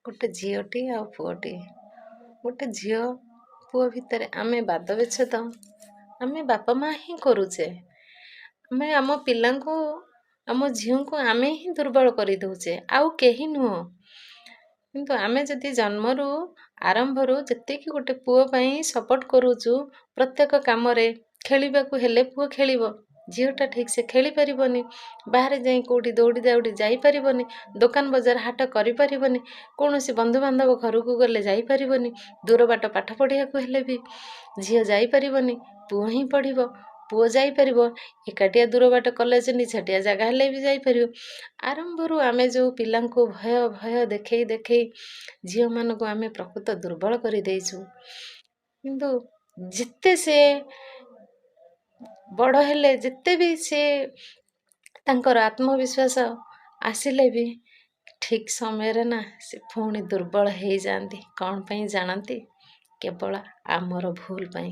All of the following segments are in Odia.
ଗୋଟେ ଝିଅଟିଏ ଆଉ ପୁଅଟିଏ। ଗୋଟେ ଝିଅ ପୁଅ ଭିତରେ ଆମେ ବାଦ ବିଚ୍ଛେଦ ଆମେ ବାପା ମା' ହିଁ କରୁଛେ। ଆମେ ଆମ ପିଲାଙ୍କୁ, ଆମ ଝିଅଙ୍କୁ ଆମେ ହିଁ ଦୁର୍ବଳ କରିଦେଉଛେ, ଆଉ କେହି ନୁହଁ। କିନ୍ତୁ ଆମେ ଯଦି ଜନ୍ମରୁ, ଆରମ୍ଭରୁ ଯେତିକି ଗୋଟେ ପୁଅ ପାଇଁ ସପୋର୍ଟ କରୁଛୁ ପ୍ରତ୍ୟେକ କାମରେ, ଖେଳିବାକୁ ହେଲେ ପୁଅ ଖେଳିବ, ଝିଅଟା ଠିକ୍ସେ ଖେଳିପାରିବନି, ବାହାରେ ଯାଇ କେଉଁଠି ଦୌଡ଼ି ଦୌଡ଼ି ଯାଇପାରିବନି, ଦୋକାନ ବଜାର ହାଟ କରିପାରିବନି, କୌଣସି ବନ୍ଧୁବାନ୍ଧବ ଘରକୁ ଗଲେ ଯାଇପାରିବନି, ଦୂର ବାଟ ପାଠ ପଢ଼ିବାକୁ ହେଲେ ବି ଝିଅ ଯାଇପାରିବନି, ପୁଅ ହିଁ ପଢ଼ିବ। ପୁଅ ଯାଇପାରିବ ଏକାଟିଆ ଦୂର ବାଟ, କଲେଜ ନିଛାଟିଆ ଜାଗା ହେଲେ ବି ଯାଇପାରିବ। ଆରମ୍ଭରୁ ଆମେ ଯେଉଁ ପିଲାଙ୍କୁ ଭୟ ଭୟ ଦେଖେଇ ଦେଖେଇ ଝିଅମାନଙ୍କୁ ଆମେ ପ୍ରକୃତ ଦୁର୍ବଳ କରିଦେଇଛୁ। କିନ୍ତୁ ଯେତେ ସେ ବଡ଼ ହେଲେ, ଯେତେ ବି ସେ ତାଙ୍କର ଆତ୍ମବିଶ୍ୱାସ ଆସିଲେ ବି ଠିକ୍ ସମୟରେ ନା ସେ ପୁଣି ଦୁର୍ବଳ ହେଇଯାଆନ୍ତି। କ'ଣ ପାଇଁ ଜାଣନ୍ତି? କେବଳ ଆମର ଭୁଲ ପାଇଁ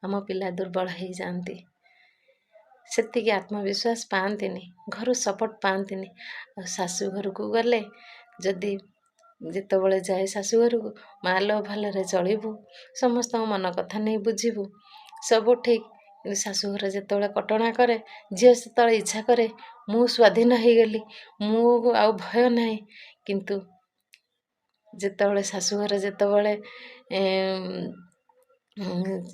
ଆମ ପିଲା ଦୁର୍ବଳ ହେଇଯାଆନ୍ତି। ସେତିକି ଆତ୍ମବିଶ୍ୱାସ ପାଆନ୍ତିନି, ଘରୁ ସପୋର୍ଟ ପାଆନ୍ତିନି। ଆଉ ଶାଶୁ ଘରକୁ ଗଲେ, ଯଦି ଯେତେବେଳେ ଯାଏ ଶାଶୁଘରକୁ, ମା ଲୋ ଭଲରେ ଚଳିବୁ, ସମସ୍ତଙ୍କ ମନ କଥା ନେଇ ବୁଝିବୁ, ସବୁ ଠିକ୍। କିନ୍ତୁ ଶାଶୁଘର ଯେତେବେଳେ କଟଣା କରେ, ଝିଅ ସେତେବେଳେ ଇଚ୍ଛା କରେ ମୁଁ ସ୍ୱାଧୀନ ହେଇଗଲି, ମୁଁ ଆଉ ଭୟ ନାହିଁ। କିନ୍ତୁ ଯେତେବେଳେ ଶାଶୁଘର ଯେତେବେଳେ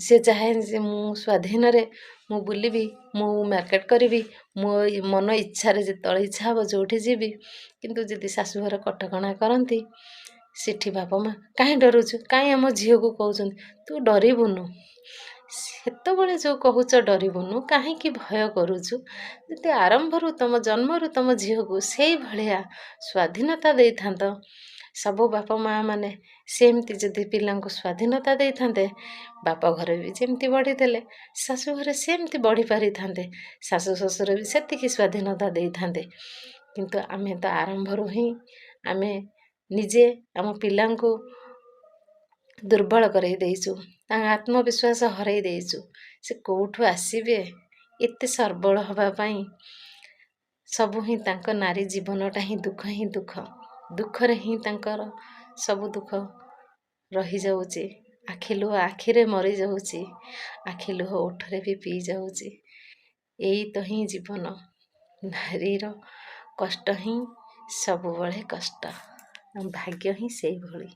ସେ ଚାହେଁ ଯେ ମୁଁ ସ୍ୱାଧୀନରେ ମୁଁ ବୁଲିବି, ମୁଁ ମାର୍କେଟ କରିବି, ମୋ ମନ ଇଚ୍ଛାରେ ଯେତେବେଳେ ଇଚ୍ଛା ହେବ ଯେଉଁଠି ଯିବି। କିନ୍ତୁ ଯଦି ଶାଶୁଘର କଟକଣା କରନ୍ତି, ସେଠି ବାପା ମା' କାହିଁ ଡରୁଛୁ, କାହିଁ ଆମ ଝିଅକୁ କହୁଛନ୍ତି ତୁ ଡରିବୁନୁ। ସେତେବେଳେ ଯେଉଁ କହୁଛ ଡରିବୁନୁ, କାହିଁକି ଭୟ କରୁଛୁ? ଯଦି ଆରମ୍ଭରୁ ତୁମ ଜନ୍ମରୁ ତୁମ ଝିଅକୁ ସେଇଭଳିଆ ସ୍ୱାଧୀନତା ଦେଇଥାନ୍ତ, ସବୁ ବାପା ମା' ମାନେ ସେମିତି ଯଦି ପିଲାଙ୍କୁ ସ୍ୱାଧୀନତା ଦେଇଥାନ୍ତେ, ବାପ ଘରେ ବି ଯେମିତି ବଢ଼ିଥିଲେ ଶାଶୁ ଘରେ ସେମିତି ବଢ଼ି ପାରିଥାନ୍ତେ, ଶାଶୁ ଶ୍ୱଶୁର ବି ସେତିକି ସ୍ୱାଧୀନତା ଦେଇଥାନ୍ତେ। କିନ୍ତୁ ଆମେ ତ ଆରମ୍ଭରୁ ହିଁ ଆମେ ନିଜେ ଆମ ପିଲାଙ୍କୁ ଦୁର୍ବଳ କରେଇ ଦେଇଛୁ, ତାଙ୍କ ଆତ୍ମବିଶ୍ୱାସ ହରେଇ ଦେଇଛୁ। ସେ କେଉଁଠୁ ଆସିବେ ଏତେ ସବଳ ହେବା ପାଇଁ? ସବୁ ହିଁ ତାଙ୍କ ନାରୀ ଜୀବନଟା ହିଁ ଦୁଃଖ ହିଁ ଦୁଃଖ, ଦୁଃଖରେ ହିଁ ତାଙ୍କର ସବୁ ଦୁଃଖ ରହିଯାଉଛି। ଆଖି ଲୁହ ଆଖିରେ ମରିଯାଉଛି, ଆଖି ଲୁହ ଓଠରେ ବି ପିଇଯାଉଛି। ଏଇ ତ ହିଁ ଜୀବନ, ନାରୀର କଷ୍ଟ ହିଁ ସବୁବେଳେ କଷ୍ଟ, ଭାଗ୍ୟ ହିଁ ସେଇଭଳି।